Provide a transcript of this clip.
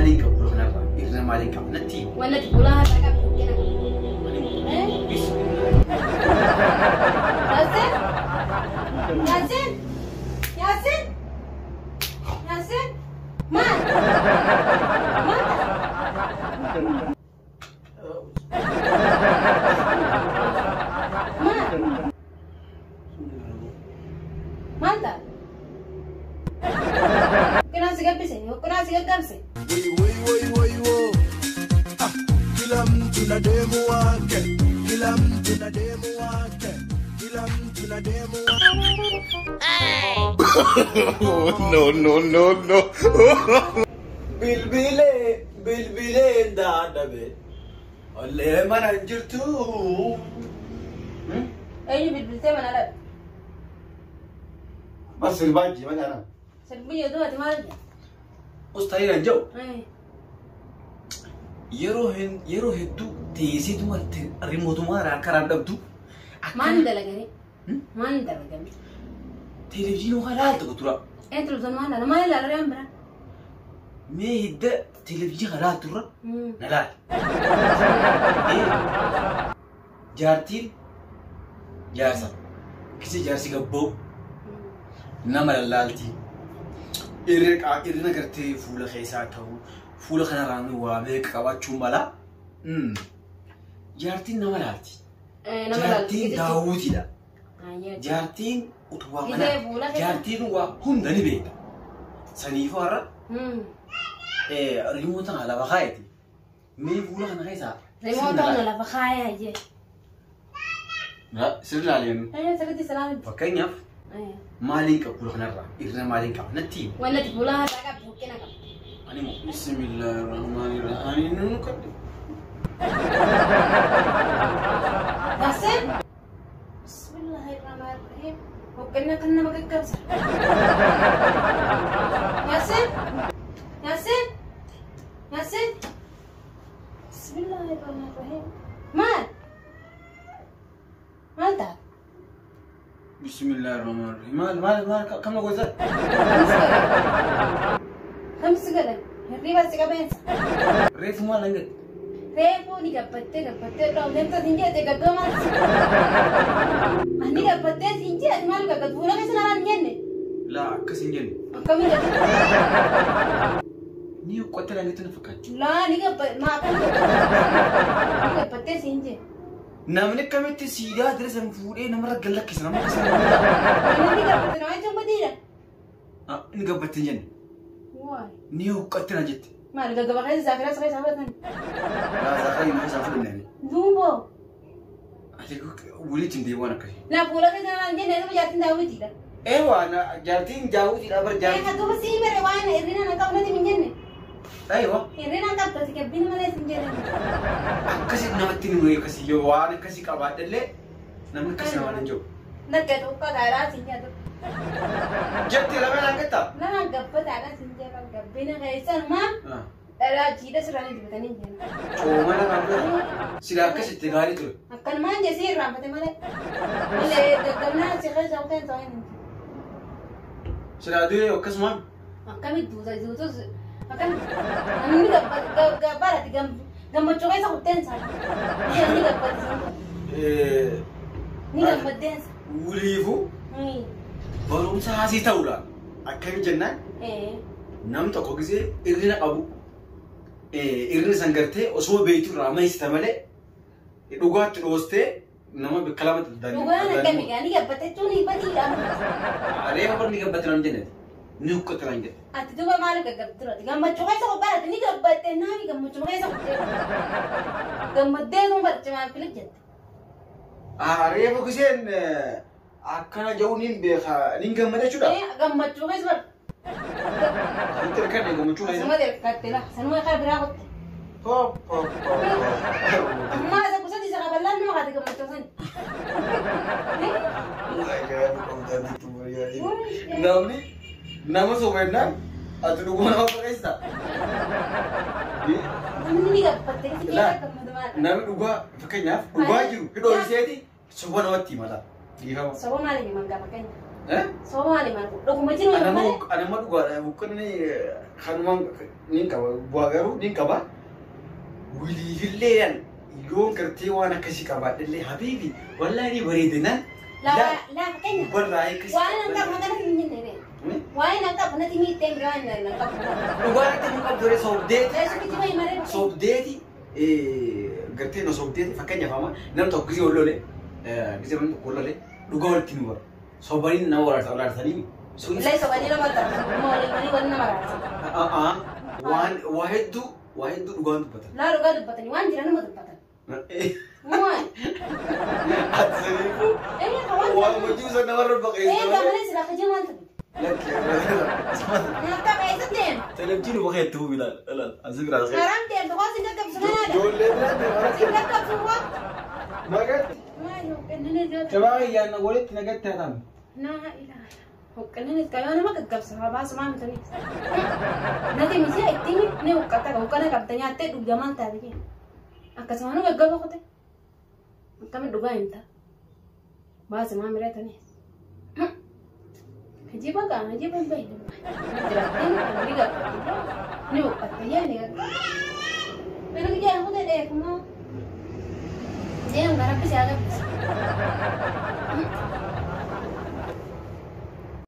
Maaliin qabu fuula kanarraa? Irra maaliin qaba? Natti himi. Wanni ati fuula harkaa qabdu huqqina qaba. Yaasin! Yaasin! Yaasin! Yaasin! Maal? Maal ta'a? Maal? Maal ta'a? Huqqinaan si gabbise? Huqqinaan si gaggabse? Woi, woi, woi, woi, wo. Ah, kila mtu na demu wake, kila mtu na demu wake, kila mtu na demu wake. No, no, no, no. Bilbilee bilbileen daadhabe. Ollee mana hin jirtu. Eenyu bilbiltee mana dhabe? Bas sirbaa jee mana ana. Sirbii jedhu ati maal jedha? Ustaayii kan jedhu yeroo hedduu teesseetuma rimootumaa karaan dhabdu. Maal dalaganii? Maal dalaganii? Televezyiinii waan laaltu tura. Ee, televezyiinii maal laala? Maal ilaala riyaan biraa? Mee hidda televezyiinii kan laaltu irra na laali. Jaartiin jaarsa. Kisi jaarsi gabboo nama lallaalti. Irrina gartee fuula keessaa ta'u fuula kanarraan waa meeqa qabaachuu mala. Jaartiin nama laalti. Nama laalti. Jaartiin daawwitiidha. Jaartiin utubaa Gisee manaa. fuula keessa- Jaartiin waa hunda ni beekta. Saniifuu har'a rimoota kana lafa kaayeti. Mee fuula kana keessaa. Rimoota kana lafa kaayaa jee. Sirri ilaaleen. Sirriitti salaamti. Fakkeenyaaf maaliin qabu fuula kanarraa? Irra maaliin qaba? Natti himi. Wanni ati fuula harkaa qabdu huqqina qaba. Ani moo. Bismillahirrahmanirrahim. Nunu kadde. Yaasin! Bismillahirrahmanirrahim. Huqqina kan nama gaggabsa. Yaasin! Yaasin! Yaasin! Bismillahirrahmanirrahim. Maal? Maal ta'a? Bismillahirrahmanirrahim. Maal maal maal kam na gosa? Kamsi godhan? Hirriba si qabeensa. Reefu maal nan gadi? Reefuu ni gabbattee gabbattee dhoofneemta siin jedhe gaggaba maal si? Ani gabbattee siin jedhe maal gaggabdu? Fuula keessa namaan hin jenne. Laa akkas hin jenne. Akkamiin jette? Ni qottee laangetti na fakkaata. Laa ni gabbatte maa akkam gabbatte? Ni gabbattee siin jedhe. Namni akkamitti siidaa dira san fuudhee namarra gad lakkisa nama akkasii nama godha. Namni gabbatte nama jechuun badiidha. Inni gabbatte hin jenne. Waay. Ni huqqatte na jette. Maal gaggaba keessa zaafiras keessa fudhatan? Laa zaafira hin keessaa fudhanne. Duuboo. Ati walitti hin deebi'an akkasii. Laa fuula keessa namaan hin jenne nama jaartiin daawwitiidha. Eewwa jaartiin daawwitiidha bar Ee jaartiin. kan duuba sii bare waan hirrina na qabu natti hin jenne. Eewwa. Hirrina qabdu ati gabbina malee hin jenne. Akkasii namatti hin himne akkasii yoo waan akkasii qabaadhellee namni akkasii namaan hin jiru. Lakka tokko taadhaa siin jedhu. Jettee lameen hangattaa? Nama gabbataadhaa siin jedhu gabbina keessan maa dhalaa jiidha sirraan dibatanii hin jennu. Coomana kan fudhatu. Sila akkasitti gaarii ture. Akkanumaan jesii irraanfate malee. Malee gaggabnaa si keessa kuteen ta'uu hin Sila du'ee akkasumaan Akkamitti duuta duutus akkamitti namni gabbaarati gammachuu keessa kuteen isaa. Namni gabbate ni gammaddeensa. Waliifuu barumsa haasii ta'uudha. Akkami jennaan nam tokko gisee irrina qabu irrina san gartee osoo beektu irraa mahisita malee dhugaatti dhoostee nama bakka lamatti Dhugaan akkami gaanii gabbate jechuun badiidha. Reefa barni gabbate naan jennete. Ni huqqate naan jette. Ati duuba maaliif gaggabde turte? Gammachuu keessa qophaa'ate ni gabbatte naami gammachuu keessa kuttee. Gammaddee tun barcumaan filit jette. Reefa giseen akkana jedhu nin beeka nin gammada jechuudha. Gammachuu keessa bar. Asitti hirkadhe gammachuu keessa. Asuma hirkatte la sanuma kaa biraa kutte. Hop hop hop. Ammaa isa kusatti isa qaballaan nama kaate gammachuu sani. Namni nama sobeennaan ati dhuguma nama baqeessita. Namni ni gabbatte si keessa gammadu maal? Namni dhugaa fakkeenyaaf dhugaa jiru hidhoo iseeti soba namatti himata. Dhiifama. Soba maali himan gaafa keenya? Soba maali maal dhuguma jiru malee. Anamma dhugaadha. Huqqinni kanumaan ni qaba. Bu'aa garuu ni qaba. Wiliifillee yoo gartee waan akkasii qabaadhellee habiibi wallaahi ni bareedinaan. Laa laa fakkeenya. Gubbarraa akkasii. Waan nan qabu natti hin jenne bee. Waan nan qabu natti miittee bira waan nan qabu. Dhugaatti nu qabdu ree soobdeeti. Eessu kijiba himaree. Soobdeeti gartee na soobdeeti fakkeenyaaf amma nam tokko gisee wal lole gisee namni tokko wal lole dhugaa walitti nu bara. Sobanii nama walaarsanii. Illee sobanii nama tarsu. Walii walii nama raarsa. Waan waa hedduu waa hedduu dhugaan dubbatan. Laa dhugaa dubbatanii waan jira nama dubbatan. Maal? Ati saniifuu Ee ka waan waan jira. hojii sana namarra Ee baqeessa. gaamalee silaa kijiba maal taphate? Nyaata eessa deema? Televizyiinii bakka itti hubi ilaal ilaal asii biraa asii. Karaan deemtu waan sin gaggabsu kanaadha. Ijoollee biraa deemaa Sin gaggabsu waan. Nagatti. Maal hoqqinni jira. Jabaa yaadna walitti nagatti haa taanu. Naa ilaala. Hoqqinni qayyoo nama gaggabsa haa baasu maal mitanii. Nati misi'a ittiin ni huqqata huqqana qabda nyaattee dhugda maal taate jee. Akkasuma nu gaggaba qote. Akkami dhugaa himta. Baasi maa mireetanii. Ajiba gaa ajiba hin bahin. Jiraatiin ni gaggabdi. Ni huqqatta jee ni gaggabdi. Pero que ya no te como. Deem gara rabbi si haa gabbisu.